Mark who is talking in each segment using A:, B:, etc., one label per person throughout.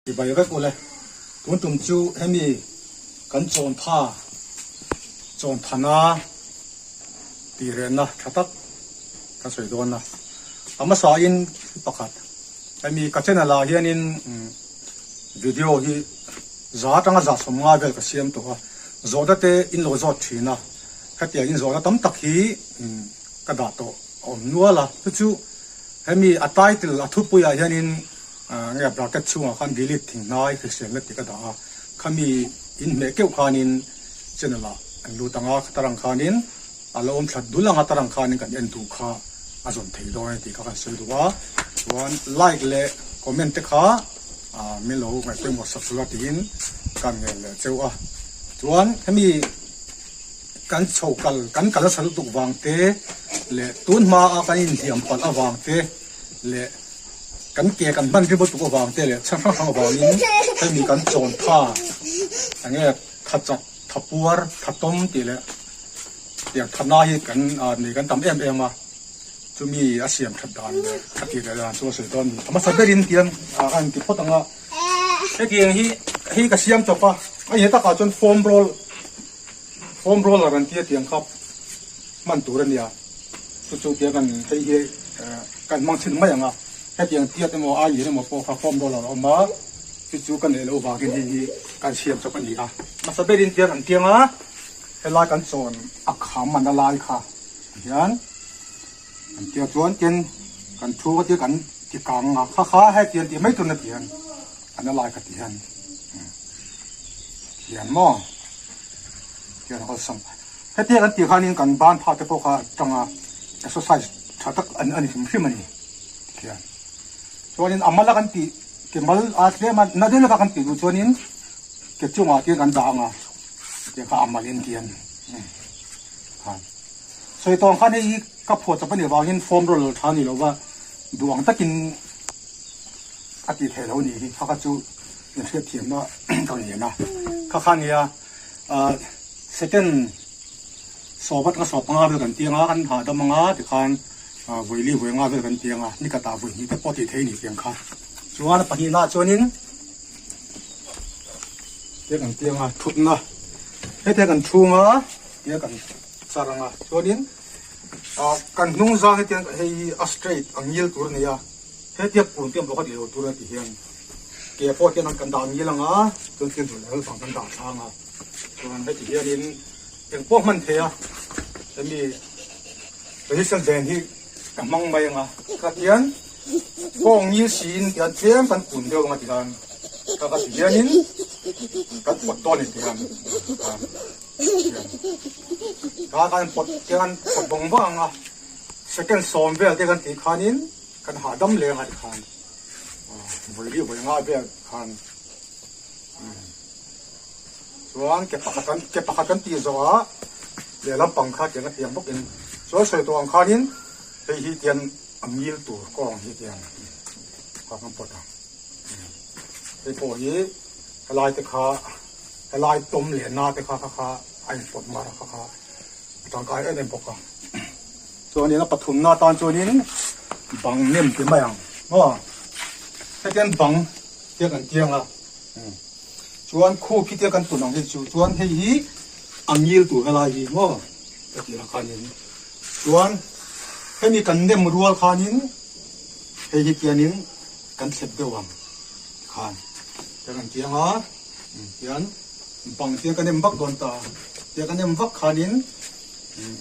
A: Chibai vek ule. Tun tum chu hemi kan chawntha chawnthana tih rehna tha tak kan sawi dawn a. A hmasa in pakhat hemi ka channel ah hianin video hi za atanga za 50 vel ka siam tawh a, zawhna te in lo zawt thin a, hetiang in zawhna tam tak hi ka dah tawh a awm nual a, chu chu hemi a title a thupuiah hianin Nge bracket chhungah khan delete thing hnai hriselna tih ka dah a, khami in hmeh keuh khanin channel ah an lut ang a, khatarang khanin a lo awm thlat dul ang a, tarang khanin kan en duh kha a zawn thei dawn a ni tih kha kan sawi duh a, chuan like leh comment te kha min lo ngaihpawimawh sak ula tiin ka ngen leh cheu a, chuan hemi kan chho kal kan kal nasa lutuk vang te leh tun hma a kan inhliam palh avang te leh Kan ke kan hman ri lutuk avang te leh chhan hrang hrang avangin hemi kan chawn tha enge tha chak, tha puar, tha tawm tih leh tiang thatna hi kan nei kan tam em em a, chumi a siam that dan leh a tih leh dan chu a sawi dawn a ni. A hmasa berin tiang a inti phawt ang a, hetiang hi hei ka siam chawp a, a inhe takah chuan foam roll foam roller an tia tiang kha hman tur a nia. Chu chu tia kan hei hi kan hmang chhin mai ang a, hetiang tiat emaw ai lian emaw pawh kha form roller a awm a, chu chu ka neih loh vangin hei hi kan siam chawp a ni a. Hmasa berin tiang an tiang a, helai kan chawn a kham a na lai kha tihian an tia chuan tin kan thu kha tia kan ti kang a, kha kha hetiang tih mai tur na tihian a na lai kha tihian tihian maw tihian awlsam. Hetia kan tih khanin kan ban phah te pawh kha tanga exercise tha tak a ni hrim hrim a ni tikhian. Chuanin a mal a kan tih ke mal a tlem a na deuh leka kan tih duh chuanin ke chungah tian kan dah ang a tiang kha a mal in tian khan. Sawi tawng khan hei hi ka phuah chawp a nih vangin foam roll tha a ni lo va duh ang takin a tih theih loh a nih hi kha kha chu inhriatthiamna ka ngen a kha kha nia. Second sawp atanga sawp panga vel kan tiang a, kan hahdam anga tikhan vawi li vawi nga vel kan tiang a, ni khatah vawi hnih te pawh tih theih a ni tiang kha. Chuan a pahnihna ah chuanin tia kan tiang a thutna hetia kan chhung a tia kan char anga chuanin kan hnung zang hetiang hei a straight a ngil tur a ni a. Hetia kun te bawk a tih lo tur a ti hian ke pawh hian kan dah ngil ang a, chuan thil duh leh vang kan dah thlang a, chuan heti hianin eng pawh hman thei a, hemi resistance band hi ka hmang mai ang a, kha tian kawng ngil siin tian tlem kan kun deuh ang a ti khan kha ka ti hianin kan pawt dawn a ni ti khan kha kan pawt tian pawt vang vang ang a, second 10 vel te kan tih khanin. Kan hahdam leng aih khan vawi li vawi nga vel khan chuan ke pakhat kan ke pakhat kan tih zawh ah lehlam pang kha tiang a tiang bawk in chuan sawi tawh ang khanin hei hi tian a mil tur kawng hi tiang kha kan pawt ang hei pawh hi helai te kha helai tawm leh na te kha kha kha a in pawt mar a kha kha a tangkai em em bawk a. Chuanin a pathumna atan chuanin bang nem ti mai ang maw hetian bang te kan tiang a chuan khup hi te kan tun ang hi chu chuan hei hi a ngil tur helai hi maw ka tih ang khanin chuan hemi kan nem rual khanin hei hi tianin kan thlep deuh ang khan te kan tiang a tian bang tiang kan nem vak dawn ta tiang kan nem vak khanin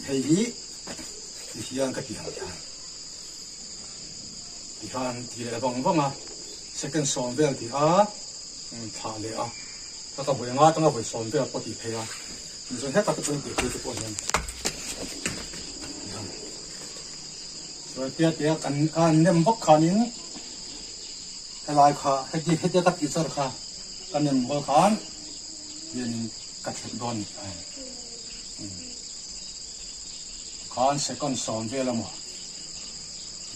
A: Hei hi ti hian ka ti ang hian ti khan ti leh vang vang a second 10 vel ti a thlah leh a ka ka vawi anga atanga vawi 10 vel pawh tih phei a chuan hetah te pawhin tih phei te pawh hian chuan tia tia kan khan nem vak khanin helai kha heti hetia ka tih char kha ka nem rual khan hianin ka thlep dawn ni. Khan second 10 vel emaw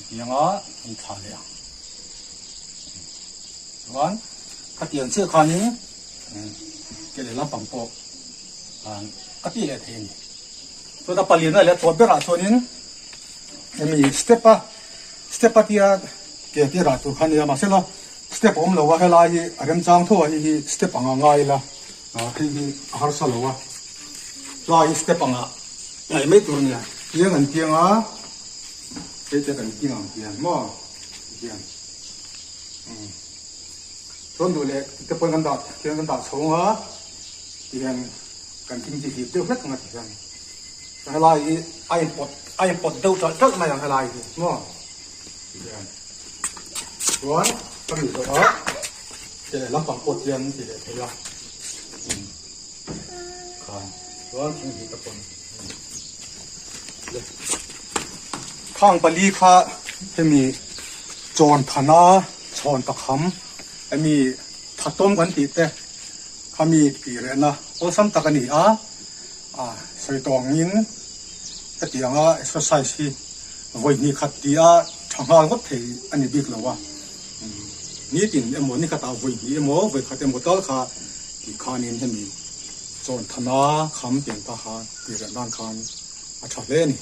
A: tiang a an thlah leh ang. Chuan khatiang chiah khanin ke leh lampang pawh khan ka tih leh thei a ni. Chuan a palian leh tawp berah chuanin hemi step a step a tia ke tirah tur kha nia mahse la. Step a awm lo a, helai hi a remchang tho a, hei hi step anga ngai ila, hei hi a harsa lo a, tlai hi step anga ngaih mai tur a nia, tiang an tiang a, hei te kan tiang ang tiang maw tiang chuan duh leh te pawhin kan dah tiang kan dah chhawng a, tihian kan thing chi hlip deuh hlek ang a tihian helai hi a inpawt a inpawt deuh ṭalh ṭalh mai ang helai hi maw. Tihian chuan ka mi zawh a ke lampang pawh chian ti leh thei a khan chuan thing hi ka pawn khang pali kha hemi chawn thana chhawn pakham hemi thatawm kan tih te khami tih rehna awlsam tak a ni a a sawi tawh angin hetianga exercise hi Vawi hnih khat ti a tha nghal ngawt thei a ni bik lo a, nitin emaw ni khatah vawi hnih emaw vawi khat emaw tal kha tih khanin hemi chawn thana kham pian ta kha tih reh nan khan a tha hle a ni.